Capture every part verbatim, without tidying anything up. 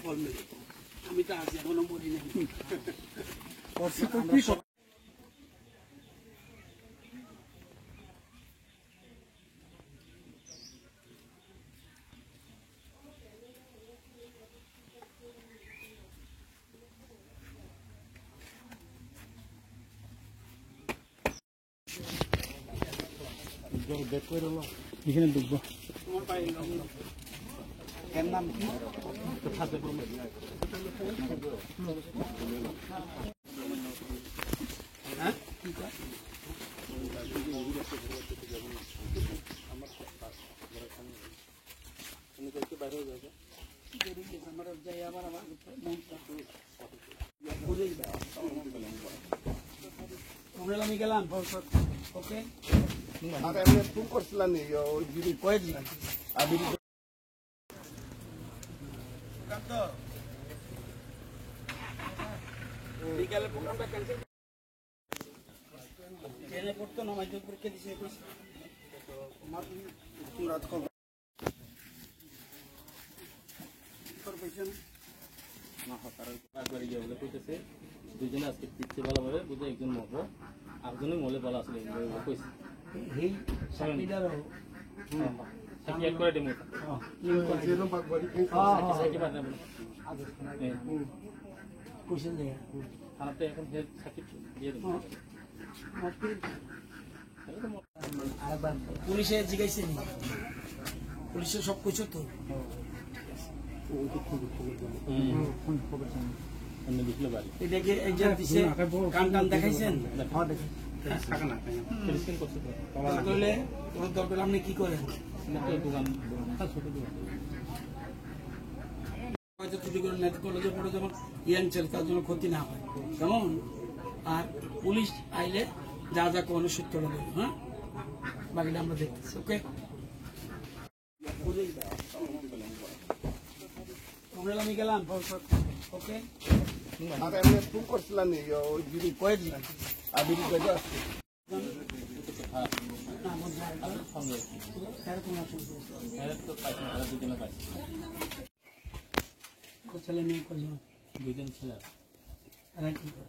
আমি তো আছি, এখনো মরি নাই। এখানে ঢুকবো। Oke. Ada yang lihat bungkus lah nih, yo, jadi kue di. Habis itu. Bikalnya program dah cancel. Kene porto na maidor porikka dise koise. Information. না, হতার একবার ইয়ে বলে কইতেছে, দুইজনে আজকে পিচ্ছে ভালোভাবে বুঝে একজন মরবো, আরেকজনই মরলে ভালো আসলে এইভাবে বলে কইছে। এই সাক্ষীদারও। সাক্ষী এক করে দেবো। হ্যাঁ, হ্যাঁ। সাক্ষী পাঠাবো। আগে। হ্যাঁ। হুম। কইছেন যে। থানাতে এখন যে সাক্ষী দিয়ে দেবো। হ্যাঁ। পুলিশে জিজ্ঞাসা নি? পুলিশে সব কিছু তো। হুম। হুম, খবর জানি। এমনি লিখলে বাড়ি। এটা কি একজন দিছে? কান টান দেখাইছেন? হ্যাঁ, দেখি। স্ক্রিন করছে তো। তাহলে ওর দরকার আপনি কি করেন? না, তো দোকান, দোকান, ছোট দোকান। হয়তো চুরি করে নেট করলে যে পরে যেমন ইয়াং ছেলে, তার জন্য ক্ষতি না হয়, কেমন? আর পুলিশ আইলে যা যা কোনো সূত্র দেবে, হ্যাঁ, বাকিটা আমরা দেখতেছি। ওকে, আমরা আমি গেলাম। ওকে। Ada yang lihat bungkus lah nih, yo, jadi kue di. Habis itu aja. ছেলে মেয়ে কয়জন? দুইজন ছেলে আছে। এরা কি করে?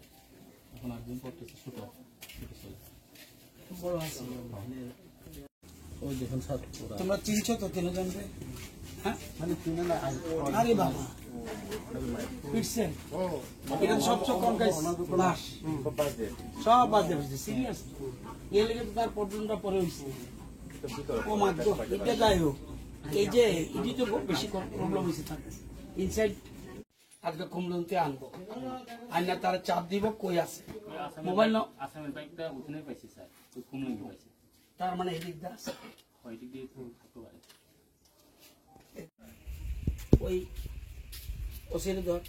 এখন একজন পড়তেছে ছোট, ছোট ছেলে। বড় আছে? ওই দেখুন স্যার, ওরা। তোমরা চিনছো তো তিনজনকে? হ্যাঁ? মানে চিনে না, আগে আরে বাবা। ফিরছেন? এটা সবচেয়ে কম কাজ লাশ। সব বাদ দিয়ে ফেলছে, সিরিয়াস। এর লেগে তো তার প্রবলেমটা পরে হয়েছে। ও মা গো, এটা যাই হোক, এই যে এটি তো খুব বেশি প্রবলেম হয়েছে তার। ইনসাইড আজকে কুমলুংতে আনবো, আইনা তারা চাপ দিব, কই আছে মোবাইল ন- আসামের বাইকটা ওখানে পাইছি স্যার, ওই কুমলুংতে পাইছি। তার মানে এদিক দিয়ে আছে। ওই দিক দিয়ে তো থাকতে পারে। ওই ওসিরে ধর।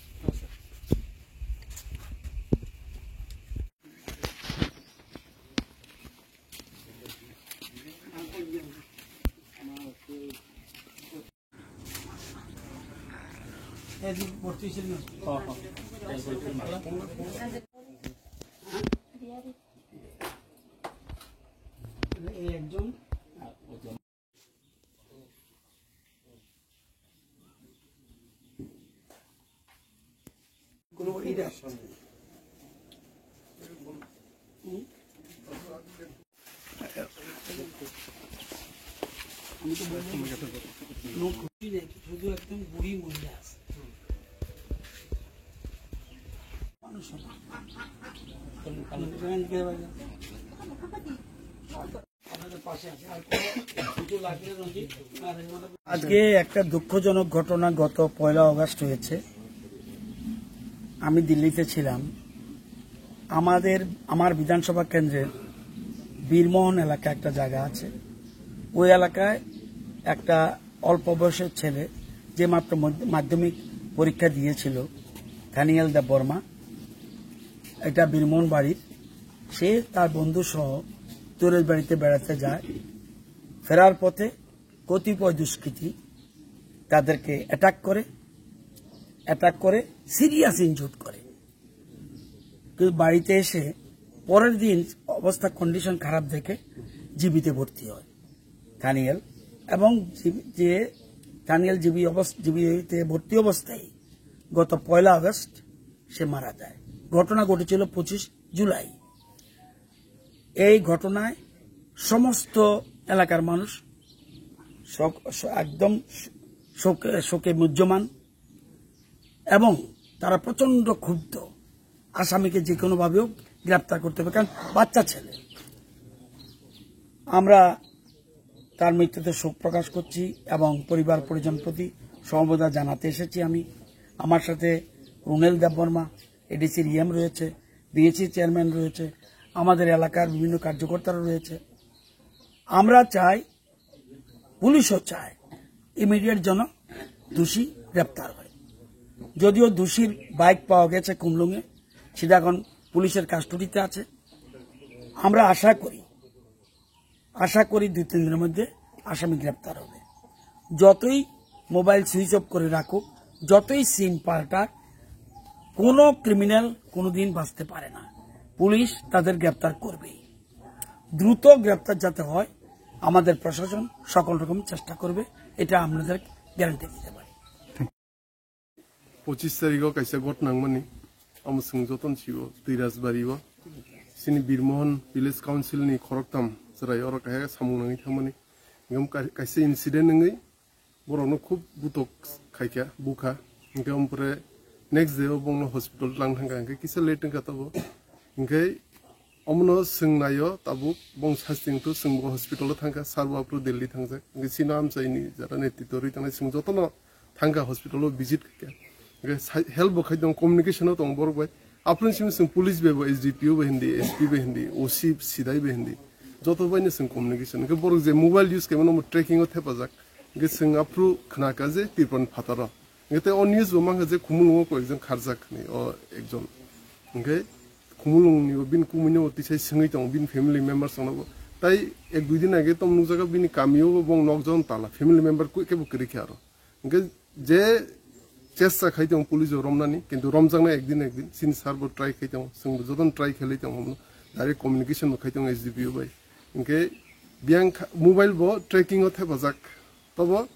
এই যে ভর্তি হয়েছিল না? হ্যাঁ, হ্যাঁ। এই ভর্তি হয়েছিল। এই একজন। কোনো এটা। হুম? আমি তো বললাম, কোনো ক্ষতি নেই, শুধু একদম বুড়ি মহিলা আছে। মানুষ না। আপনাদের পাশে আছে। আর কোনো কিছু লাগলে রঞ্জিত, আর এই মানে আজকে একটা দুঃখজনক ঘটনা গত পয়লা আগস্ট হয়েছে। আমি দিল্লিতে ছিলাম। আমাদের, আমার বিধানসভা কেন্দ্রের বীরমোহন এলাকা একটা জায়গা আছে, ওই এলাকায় একটা অল্প বয়সের ছেলে যে মাত্র মধ্য-, মাধ্যমিক পরীক্ষা দিয়েছিল, থানিয়েল দেববর্মা, এটা বীরমোহন বাড়ির, সে তার বন্ধু সহ দূরের বাড়িতে বেড়াতে যায়। ফেরার পথে কতিপয় দুষ্কৃতী তাদেরকে অ্যাটাক করে, অ্যাটাক করে সিরিয়াস ইনজুর্ড করে। কিন্তু বাড়িতে এসে পরের দিন অবস্থা, কন্ডিশন খারাপ দেখে জিবিতে ভর্তি হয় থানিয়েল। এবং জিবি-, যে থানিয়েল জিবি অবস-, জিবিতে ভর্তি অবস্থায় গত পয়লা আগস্ট সে মারা যায়। ঘটনা ঘটেছিল পঁচিশ জুলাই। এই ঘটনায় সমস্ত এলাকার মানুষ শোক, শো-, একদম শোকে, শোকে মুহ্যমান এবং তারা প্রচণ্ড ক্ষুব্ধ। আসামিকে যে কোনোভাবে হোক গ্রেপ্তার করতে হবে, কারণ বাচ্চা ছেলে। আমরা তার মৃত্যুতে শোক প্রকাশ করছি এবং পরিবার পরিজন প্রতি সমবেদনা জানাতে এসেছি আমি। আমার সাথে রুনেল দেববর্মা, এডিসির ইএম রয়েছে, বিএসি চেয়ারম্যান রয়েছে, আমাদের এলাকার বিভিন্ন কার্যকর্তারা রয়েছে। আমরা চাই, পুলিশও চায়, ইমিডিয়েট যেন দোষী গ্রেপ্তার হয়। যদিও দোষীর বাইক পাওয়া গেছে কুমলুঙে, সেটা এখন পুলিশের কাস্টডিতে আছে। আমরা আশা করি, আশা করি দুই তিন দিনের মধ্যে আসামি গ্রেপ্তার হবে। যতই মোবাইল সুইচ অফ করে রাখুক, যতই সিম পাল্টাক, কোনো ক্রিমিনাল কোনোদিন বাঁচতে পারে না। পুলিশ তাদের গ্রেপ্তার করবেই। দ্রুত গ্রেপ্তার যাতে হয়, আমাদের প্রশাসন সকল রকম চেষ্টা করবে, এটা আপনাদের গ্যারান্টি দিতে পারি। Pochis tarikh o kaisa ghotna wngmani, amo chwng jotono sio, Twirajbari o chini Birmohon Village Council ni khoroktham chwrai oro kaisa samung nangwi thangmani. Hingke ka-, kaisa incident wngwi borokno khub butok khaikha, bukha. Hingke ompore next day o bongno hospital tlang thangkha, hingke kisa late wngkha tobo. Hingke omono chwng naio tabuk, bong sasting to chwng bo hospital o thangkha, sir bo aphuru Delhi thangjak. Hingke chini amchaini jara netritwo rwi tangnai chwng jotono thangkha hospital o visit khaikha. Hingke sai-, help bo khai tong, communication o tong borok bai. Aphuru simi chwng police bai bo, S D P O bai hindi, S P bai hindi, O C sidai bai hindi. Joto bai no chwng communication. Hingke borok je mobile use khaimano omo tracking o thepajak. Hingke chwng aphuru khnakha je Tripura ni phataro. Hingke tei o news bo mankha je Khumulwngo koi ekjon kharjak hinwi o ekjon. Hingke Khumulwngni bo bini kumui no tisai swngwi tongo bini family members rokno bo. Tai ek dui din age tong nukjago bini kami o bo bong nokjagwi tala family member kebo kwrwi khe aro. Hingke je chesta khai tongo police o romnani, kintu romjaknai ekdin ekdin, chini sir bo try khai tongo, chwng bo jotono try khailai tongo, direct communication bo khai tongo S D P O bai. Hingke biyang kha-, mobile bo tracking o thepajak, tobo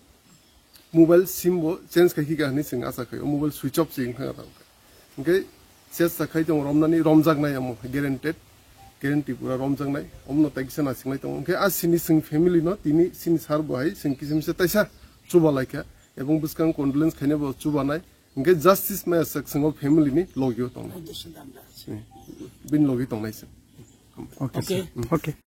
mobile sim bo change khai khika hinwi chwng acha khai, o mobile switch off se wngkha tabuk. Hingke chesta khai tongo romnani, romjaknai amo guaranteed, guarantee pura romjaknai, omono tai kisa nasinglai tongo. Hingke a sini chwng family no tini chini sir bo hai chwng kisa misa taisa chuba laikha, ebong bwskang condolence khaina bo chubanai, hingke justice maya sak chwng o family ni logi o tongnai. Bini logi tongnai se. Okay, okay.